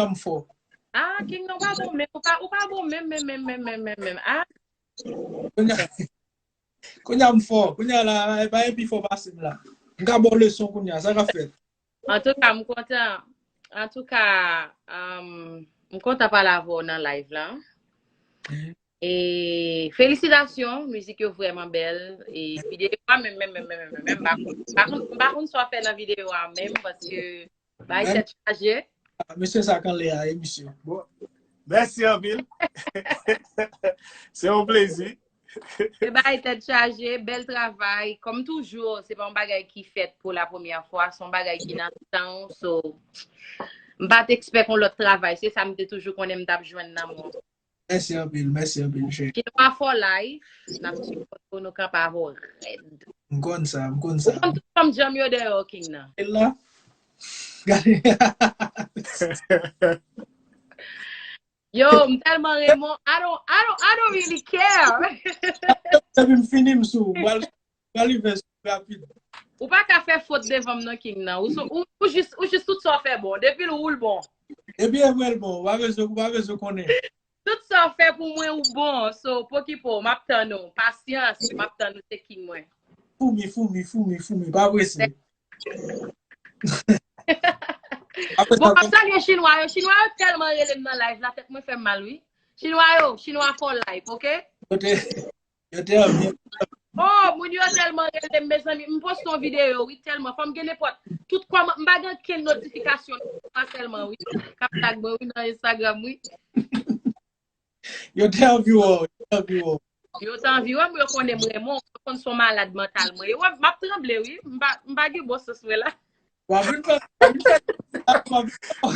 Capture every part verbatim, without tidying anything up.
Kounya m fò. Ah, King nan pa bon menm, ou pa, ou pa bon menm, menm, menm, menm, menm, menm, menm. Ah, Kounya, kounya m fò. Kounya la, pa gen pi fò pase m la. M ka ba w leson kounya, sa k ap fèt? Antouka, m kontan. Antouka, um, m kontan pale avè w nan live la. E felisitasyon, mizik yo vrèman bèl. E videyo a menm, menm, menm, menm, menm, menm, m pa konn, m pa konn, m pa konn sa w fè nan videyo a menm, paske bay tèt chaje. Mesye sa k anlè a, e misye. Bon, mèsi anpil. Se yon plezi. Se bay tèt chaje, bèl travay. Kòm toujou, se pa yon bagay ki fèt pou la premyè fwa, se yon bagay ki nan tan w, so, m pa t expect yon lòt travay. Se sa m te toujou konnen m t ap jwenn nan mwen. Mèsi anpil, mèsi anpil, chè. Chinwa for life, n ap sipòte w, nou kanpe avè w rèd. M konn sa, m konn sa. Ou konn tout fanm djanm yo dèyè w, King nan. E la? Gade. Yo, m tèlman renmen w, I don't, I don't, I don't really care. Depi m fini m sou, m pral, m pral rive sou rapid. Ou pa ka fè fot devan m non, King nan. Ou, ou, ou jis, ou jis tout sa w fè bon. Depi l ou l bon. Depi e vre l bon, ou pa bezwen, ou pa bezwen konnen. Tout sa w fè pou mwen ou bon, so pokipo, m ap tann ou. Pasyans, m ap tann ou, se King mwen. Foumi, foumi, foumi, foumi, pa prese. Bon, m ap salye chinwa yo. Chinwa yo tèlman rele m nan live la, tèt mwen fè m mal, wi. Chinwa yo, chinwa for life, ok? Yo te, yo te anvi. Oh, moun yo tèlman rele m, mezanmi. M poste yon videyo, wi, tèlman. Fò m gen nenpòt. Tout kòman, m pa gen okenn notifikasyon, sèlman, wi. K ap tag mwen, wi, nan Instagram, wi. Yo te anvi wè w, yo te anvi wè w. Yo te anvi wè m, yo konnen m renmen w, yo konn se yon malad mantal mwen ye. Wè, m ap tranble, wi. M pa, m pa gen bon sans mwen la. W ap vin fè, w ap vin fè, w ap vin fè.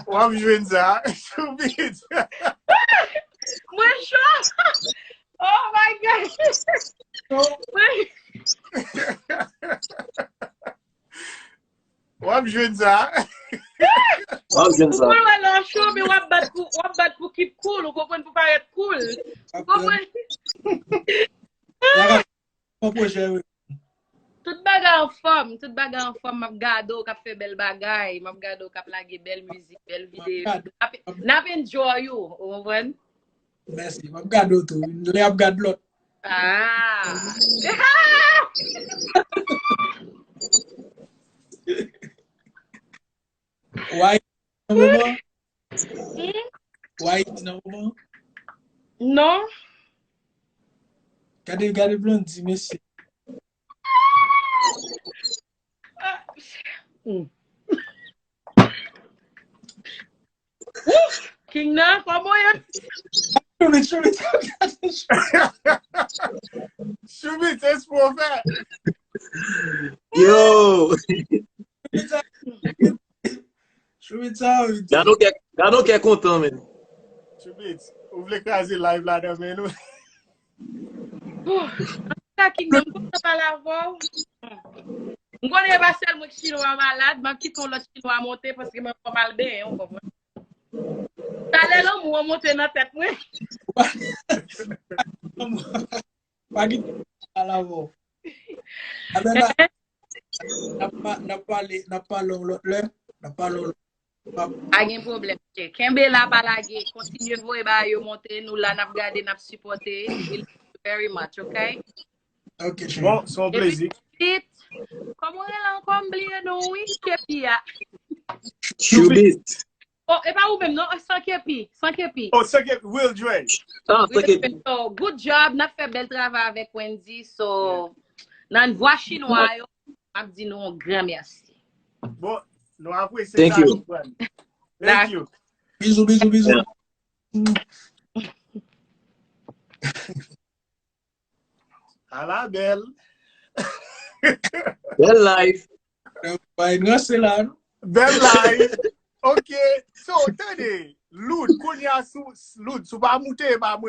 W ap jwenn sa, Choubit. Mwen cho. Oh my God. Mwen W ap jwenn sa. W ap jwenn sa. Mwen wè lè w cho, men w ap bat pou, w ap bat pou keep cool, ou konprann, pou parèt cool. Ou konprann? Bon pwojè, wi. Tout bagay anfòm, tout bagay anfòm, m ap gade w k ap fè bèl bagay, m ap gade w k ap lage bèl mizik, bèl videyo. N ap, n ap enjoy ou, ou konprann? Mèsi, m ap gade w tou, lè y ap gade lòt. Ah! Why? Nan moman? Why? Nan moman? Non. Gade, gade Blondy, mesye. King nan, kòman w ye? Choubit, Choubit. Choubit, se sa w fè. Yo! Choubit sa, wi. Gade w kè, gade w kè kontan, men. Choubit, ou vle kraze live la nan men nou? Bon, antouka, King nan, m kontan pale avè w. M konnen e pa sèl mwen ki chinwa malad, m ap kite yon lòt chinwa monte paske mwen fò m al benyen, ou konprann. Talè lanmou an monte nan tèt mwen. Pa gen pale avè w. Abèl la, n ap pa, n ap pale, n ap pale yon lòt lè, n ap pale yon lòt. Pa gen pwoblèm. Kenbe la, pa lage. Kontinye voye bagay yo monte. Nou la, n ap gade, n ap sipòte. We love you very much, ok? Ok, cheri. Bon, se yon plezi. Kòman w rele ankò? M bliye non, wi. Kepi a. Choubit. Oh, e pa ou menm, non? San kepi. San kepi. Oh, San kepi, Will Dre. Ah, San kepi. So, good job. N ap fè bèl travay avèk Wendy. So, nan vwa chinwa yo, m ap di nou yon gran mèsi. Bon, nou apresye Thank sa, you. nou pran. Thank you. Bizou, bizou, bizou. Ala bèl. Bèl life. Bay ranse la, non? Bèl live. Ok. So, tande, Loud, kounye a sou, Loud, si w pa moute, pa